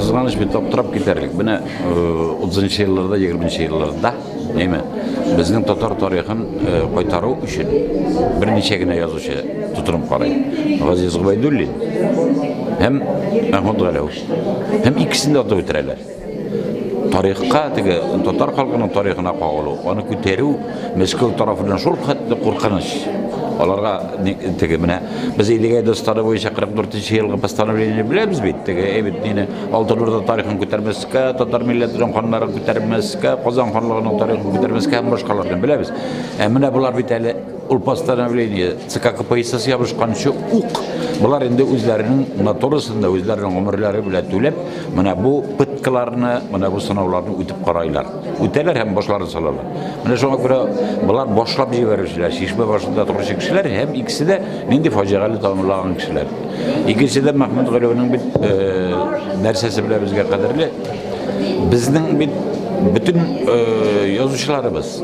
Кызганыч бит, аптырап китәрлек. Менә 30 елларда, 20 елларда, әйме, безнең татар тарихын кайтару өчен берничә генә язучы тотынып карый. Газиз Гобәйдуллин һәм Мәхмүт Галәү. Һәм икесен дә атып үтерәләр. Тарихка, теге татар халкының тарихына кагылу, аны күтәрү Мәскәү тарафыннан шул хәтле куркыныч. Аларга теге менә без Идегәй дастаны буенча 44 елгы постановление беләбез бит, теге әйбит мине Алтын Урда тарихын күтәрмәскә, татар милләтенең ханнарын күтәрмәскә, Казан ханлыгының тарихын күтәрмәскә һәм башкаларны беләбез. Ә менә болар бит әле ул постановление ЦК КПСС ябышканчы ук болар инде үзләренең натурасында, үзләренең гомерләре белән түләп, менә бу пыткаларны, менә бу сынауларны үтеп карайлар. Үтәләр һәм башларын салалар. Менә шуңа күрә болар башлап җибәрүчеләр, чишмә башында торучы кешеләр һәм икесе дә нинди фаҗигале тәмамлаган кешеләр. Икенчедән, Мәхмүт Галәүнең бит нәрсәсе белән безгә кадерле? Безнең бит бөтен язучыларыбыз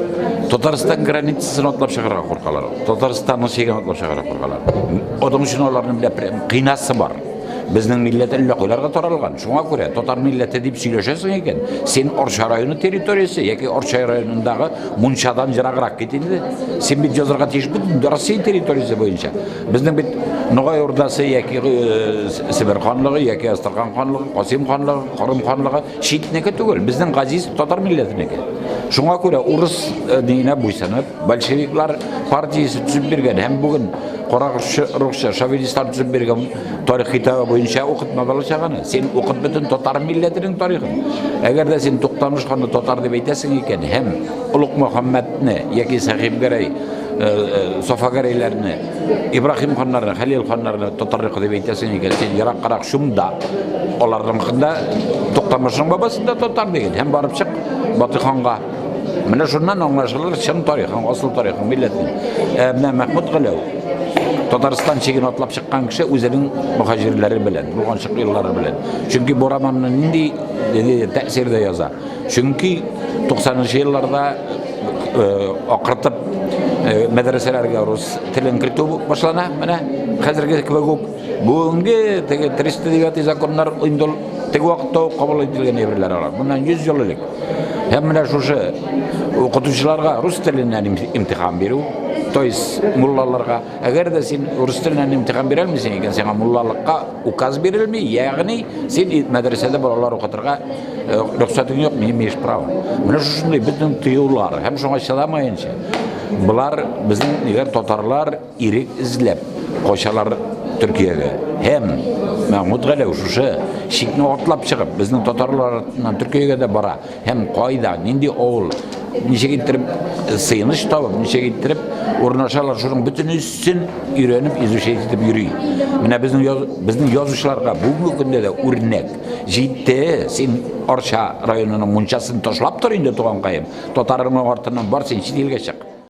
Татарстан границасын атлап чыгарга куркалар. Татарстанның чиген атлап чыгарга куркалар. Аның өчен аларның белән кыйнасы бар. Безнең милләт әллә кайларга таралган. Шуңа күрә татар милләте дип сөйләшәсең икән, син Арча районы территориясе яки Арча районындагы мунчадан ераграк кит инде. Син бит язарга тиеш бөтен Россия территориясе буенча. Безнең бит Ногай Урдасы яки э, Себер ханлыгы яки Астрахань ханлыгы, Касыйм ханлыгы, Кырым ханлыгы читнеке түгел, безнең газиз татар милләтенеке. Шуңа күрә урыс э, диненә буйсынып, большевиклар партиясе төзеп биргән һәм бүген каракошчы русча шовинистлар төзеп биргән тарих китабы буенча укытма балачаганы. Син укыт бөтен татар милләтенең тарихын. Әгәр дә син Туктамыш ханны татар дип әйтәсең икән һәм Олуг Мөхәммәдне яки Сәхибгәрәй, э, э, Сафагәрәйләрне, Ибраһим ханнарны, Хәлил ханнарны татарныкы дип әйтәсең икән, син ераккарак шунда аларныкында Туктамышның бабасы да татар диген һәм барып чык Батый ханга. Менә шуннан аңлашылыр чын тарихың, асыл тарихың, милләтнең. Ә менә Мәхмүт Галәү Татарстан чиген атлап чыккан кеше үзенең мөхаҗирләре белән, булганчык еллары белән. Чөнки бу романны нинди тәэсирдә яза? Чөнки 90 нчы елларда э, акыртып э, мәдрәсәләргә рус телен кертү башлана. Менә хәзерге кебек үк бүгенге теге 309 законнар инде ул теге вакытта ук кабул ителгән әйберләр алар. Моннан 100 ел элек. Һәм менә шушы укытучыларга рус теленнән имтихан бирү, то есть муллаларга, әгәр дә син рус теленнән имтихан бирә алмыйсың икән, сиңа муллалыкка указ бирелми, ягъни син мәдрәсәдә балалар укытырга э, рөхсәтең юк, не имеешь права. Менә шушындый бөтен тыюлар һәм шуңа чыдамаенча, болар безнең нигә татарлар Ирек эзләп качалар Төркиягә. Һәм Мәхмүт Галәү шушы чикне атлап чыгып, безнең татарлар артыннан Төркиягә дә бара. Һәм кайда, нинди авыл, ничек иттереп сыеныч табып, ничек иттереп урнашалар, шуның бөтенесен өйрәнеп, изучать итеп йөри. Менә безнең яз, безнең язучыларга бүгенге көндә дә үрнәк. Җитте, син Арча районының мунчасын ташлап тор инде, туганкаем. Татарыңның артыннан бар син, чит илгә чык.